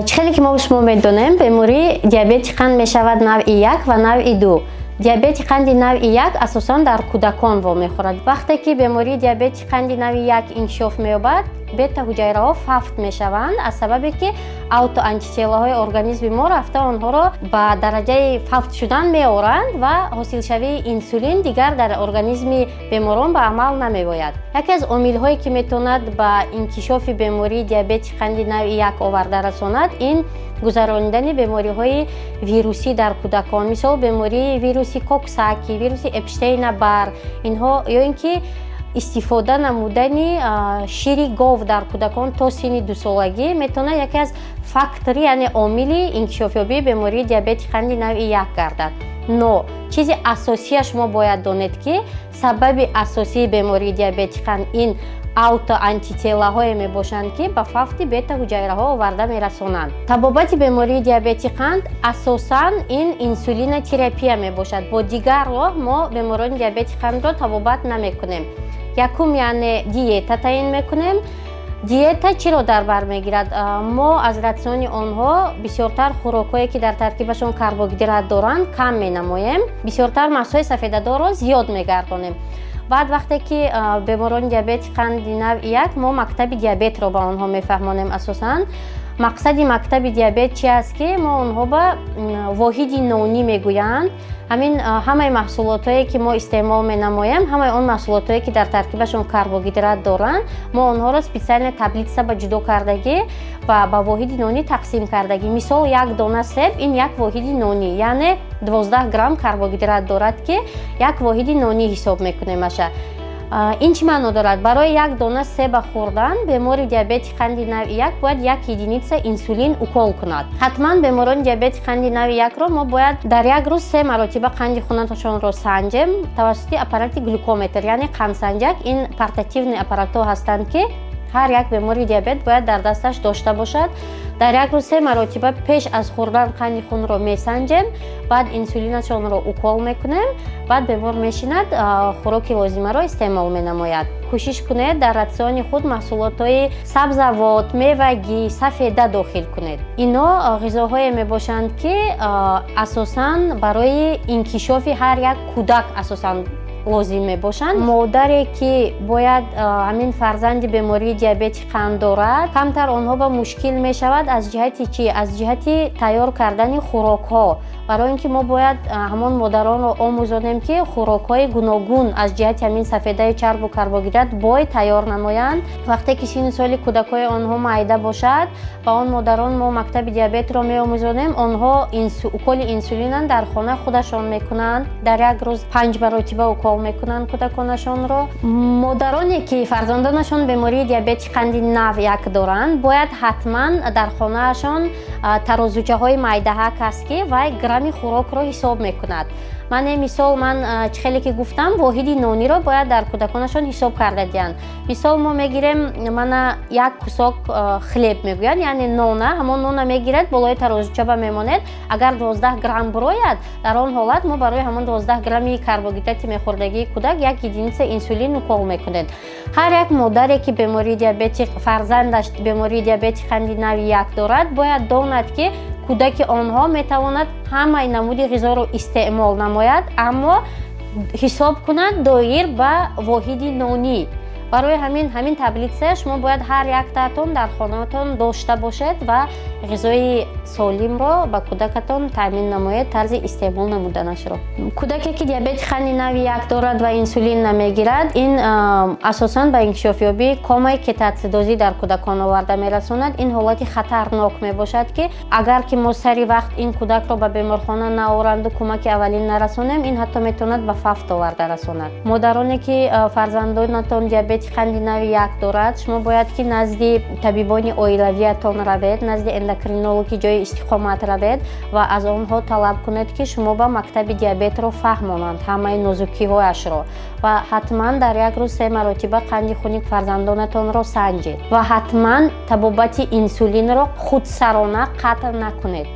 Чӣ хеле ки мо шумо медонем, бемории диабети қанд мешавад навъи 1 ва навъи 2. Диабети қанди навъи 1 асосан дар кӯдакон вомехӯрад. Вақте ки бемории диабети қанди навъи 1 инкишоф меёбад, бета-ҳуҷайраҳо фавт мешаванд аз сабабе ки аутоантителаҳои организми мо рафта онҳоро ба дараҷаи фавт шудан меоранд ва ҳосилшавии инсулин дигар дар организми беморон ба амал намеояд. Яке аз омилҳое ки метавонад ба инкишофи бемории диабети қанди навъи 1 оварда расонад, ин гузаронидани бемориҳои вирусӣ дар кӯдакон, мисол бемории вируси Коксаки, вируси Эпштейна-Бар, инҳо, ё ин ки истифода намудани шири гов дар кӯдакон то синни 2-солагӣ метавонад яке аз фактори, яъне омили инкишофёбии бемории диабети қанди навъи 1 гардад. Но чизи асосия шумо бояд донед, ки сабаби асосии бемории диабети қанд ин аутоантителаҳое мебошанд, ки ба фавти бета-ҳуҷайраҳо оварда мерасонанд. Табобати бемории диабети қанд асосан ин инсулинотерапия мебошад. Бо дигар роҳ мо беморони диабети қандро табобат намекунем. Якум, яъне диета таъин мекунем. Диета чиро дар бар мегирад? Мо аз ратсиони онҳо бисёртар хӯрокҳое, ки дар таркибашон карбогидрат доранд, кам менамоем, бисёртар маҳсулоти сафедадорро зиёд мегардонем. Баъд вақте ки беморони диабети қанди навъи 1, мо мактаби диабетро ба онҳо мефаҳмонем. Асосан мақсади мактаби диабет чи аст, ки мо онҳо ба воҳиди нонӣ мегӯянд. Ҳамин ҳамаи маҳсулотҳое, ки мо истеъмол менамоем, ҳамаи он маҳсулотҳое, ки дар таркибашон карбогидрат доранд, мо онҳоро специально таблица ба ҷудо кардагӣ ва ба воҳиди нонӣ тақсим кардагӣ. Мисол, як дона себ ин як воҳиди нонӣ, яъне 12 грамм карбогидрат дорад, ки як воҳиди нонӣ ҳисоб мекунем аша. Ин чӣ маъно дорад? Барои як дона себа хӯрдан бемори диабети қанди навъи 1 бояд як единица инсулин укол кунад. Ҳатман беморони диабети қанди навъи 1-ро мо бояд дар як рӯз се маротиба қанди хунашонро санҷем тавассути аппарати глюкометр, яъне қандсанҷак. Ин портативный аппаратҳо ҳастанд, ки ҳар як бемори диабет бояд дар дасташ дошта бошад. Дар як рӯз се маротиба пеш аз хӯрдан қанди хунро месанҷем, баъд инсулинашонро укол мекунем, баъд бемор мешинад, хӯроки лозимаро истеъмол менамояд. Кӯшиш кунед, дар ратсиони худ маҳсулотҳои сабзавот, мевагӣ, сафеда дохил кунед. Ино ғизоҳое мебошанд, ки асосан барои инкишофи ҳар як кӯдак асосан лозим мебошанд. Модаре ки бояд ҳамин фарзанди бемории диабети қанд дорад, камтар онҳо ба мушкил мешавад. Аз ҷиҳати чӣ? Аз ҷиҳати тайёр кардани хӯрокҳо, барои ин ки мо бояд ҳамон модаронро омӯзонем, ки хӯрокҳои гуногун аз ҷиҳати ҳамин сафедаи чарбу карбогидрат бой тайёр намоянд. Вақте ки синну соли кӯдакҳои онҳо майда бошад, ба он модарон мо мактаби диабетро меомӯзонем. Онҳо уколи инсулинан дар хона худашон мекунанд, дар як рӯз панҷ маротиба укол мекунанд кӯдаконашонро. Модароне ки фарзандонашон бемории диабети қанди нав 1 доранд, бояд ҳатман дар хонаашон тарозучаҳои майдаҳак аст, ки вай грамми хӯрокро ҳисоб мекунад. Мане мисол, ман чӣ хеле ки гуфтам, воҳиди нониро бояд дар кӯдаконашон ҳисоб карда диҳанд. Мисол, мо мегирем, мана як кусок хлеб мегӯянд, яъне нона, ҳамон нона мегирад, болои тарозучаба мемонед. Агар 12 грамм бурояд, дар он ҳолат мо барои ҳамон 12 грамми карбогидрати мехӯрдагии кӯдак як единица инсулин укол мекунед. Ҳар як модаре ки бемории диабети фарзандаш бемории диабети қанди навъи 1 дорад, бояд донад, ки кӯдаки онҳо метавонад ҳамаи намуди ғизоро истеъмол намояд, аммо ҳисоб кунад доир ба воҳиди нонӣ. Барои ҳамин таблица шумо бояд ҳар яктаатон дар хонаатон дошта бошед ва ғизои солимро ба кӯдакатон таъмин намоед, тарзи истеъмол намуданашро. Кӯдаке ки диабети қанди навъи 1 дорад ва инсулин намегирад, ин асосан ба инкишофёбии комаи кетоатсидозӣ дар кӯдакон оварда мерасонад. Ин ҳолати хатарнок мебошад, ки агар ки мо сари вақт ин кӯдакро ба беморхона наоранду кӯмаки аввалин нарасонем, ин ҳатто метавонад ба фавт оварда расонад. Модароне ки фарзандонатон диабети қанди навъи 1 дорад, шумо бояд ки назди табибони оилавиятон равед, назди эндокринологи ҷои истиқомат равед ва аз онҳо талаб кунед, ки шумо ба мактаби диабетро фаҳмонанд, ҳамаи нозукиҳояшро, ва ҳатман дар як рӯз се маротиба қанди хуни фарзандонатонро санҷед ва ҳатман табобати инсулинро худсарона қатъ накунед.